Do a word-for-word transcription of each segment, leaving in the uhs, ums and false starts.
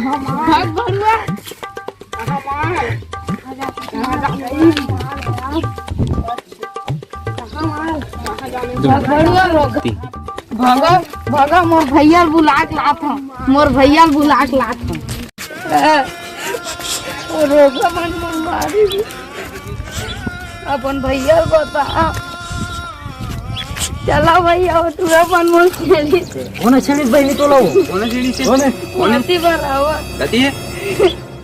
भाग भड़ुआ। भगा, भगा, मोर भैया ल बुला के लात हूँ, मोर भैया ल बुला के लात हूँ। ओ रोगा मन, मन मारी। अपन भैया ल बता। चला भैया, वो टूरा मन मोर छेड़ी से। कोन छेड़ी बहिनी तोला वो? कोन छेड़ी से? कोन? कोन ती बर आवा। कती है?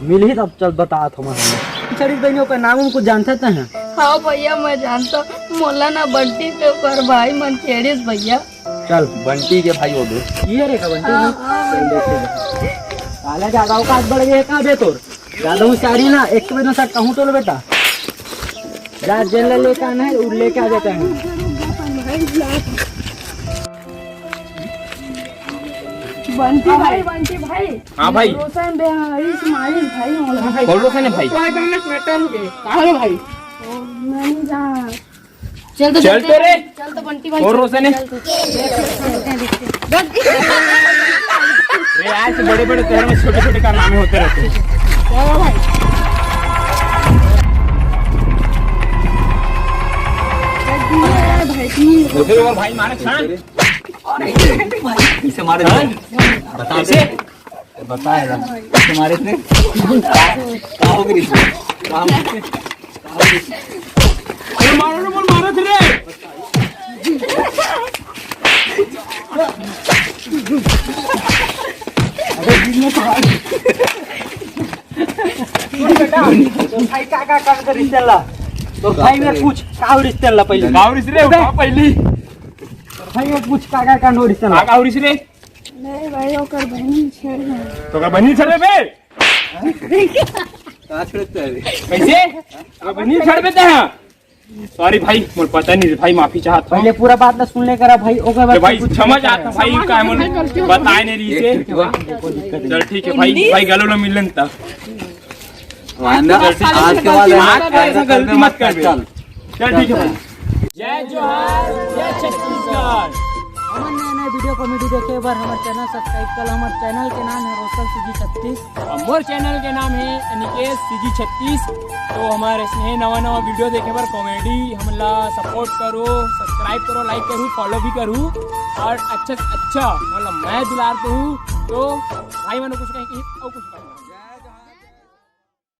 मिलही तब चल बता थोमा। छेड़ी बहिनी ओकर नाम उम कुछ जानता त है? हाँ भैया, मैं जानता। मोला ना बंटी के ओकर भाई मन छेड़िस भैया। चल। बंटी के भाई हो गए। ये रे का बंटी हाँ, भाई? हाँ, चल देखते हैं। साला ज्यादा औकात बढ़ गई है का बे तोर? ज्यादा होशियारी ना, एक तो बेटा कहूँ तो लो बेटा। जा जेल ले लेके आना है, उड़ लेके आ जाता है। बंटी भाई, बंटी भाई। हाँ भाई। रोशन बे, इस मारिस भाई, मोला। कौन रोशन है भाई? भाई, मैंने मेटल हो गए। कहाँ है भाई? ओ, मैं नहीं जाना। चल तो चल चलते तो रे। हैं। चल तो बंटी भाई, और चल, रोशन है? चल तो। देखते हैं, देखते हैं। रे, आज से बड़े-बड़े शहर में छोटे-छोटे कारनामे होते रहते हैं। चलो भाई। भाई, उधर और भाई मारे छान। इसे मारे। हाँ? बता। इसे? बताएगा। तुम्हारे से? कहाँ हो गई? कहाँ हो गई? अरे मारो ना, बोल, मारो थे रे। अबे, दिन में तो सुन बेटा, तो भाई का, का, का, का रिश्ते ला? तो भाई मेरे पूछ, का रिश्ते ला पहले? का रिश्ते रे, उठा पहली। भाई मेरे पूछ, का, का, का रिश्ते ला? का, का रिश्ते रे? नहीं भाई, ओकर बहिनी छेड़ है। तो ओकर बहिनी छेड़बे बे? कहाँ छेड़ते हैं? कैसे? ओकर बहिनी छेड़बे ते हैं? सॉरी भाई, मोर पता नहीं रे भाई, माफी चाहत हूँ। पहले पूरा बात ला सुन ले करा भाई, ओकर बाद भाई, कुछ क्षमा चाहत हूँ भाई, का मोर बताए नहीं रही से। चल ठीक है भाई, भाई गलो लो मिलन ता। वांदा, आज के बाद है ना, आज का ऐसा गलती मत कर बे। चल। चल, ठीक है भाई। जय जोहार, जय छत्तीसगढ़। हमर नया नया वीडियो कॉमेडी देखे बर हमर चैनल सब्सक्राइब कर लो। हमर चैनल के नाम है रोशन सीजी छत्तीस। और मोर चैनल के नाम है अनिकेत सीजी छत्तीस। तो हमारे स्नेह नवा नवा वीडियो देखे बर कॉमेडी हमला सपोर्ट करो, सब्सक्राइब करो, लाइक करो, फॉलो भी करो। और अच्छा से अच्छा मतलब मैं दुलार करूँ तो भाई मन कुछ कहीं और कुछ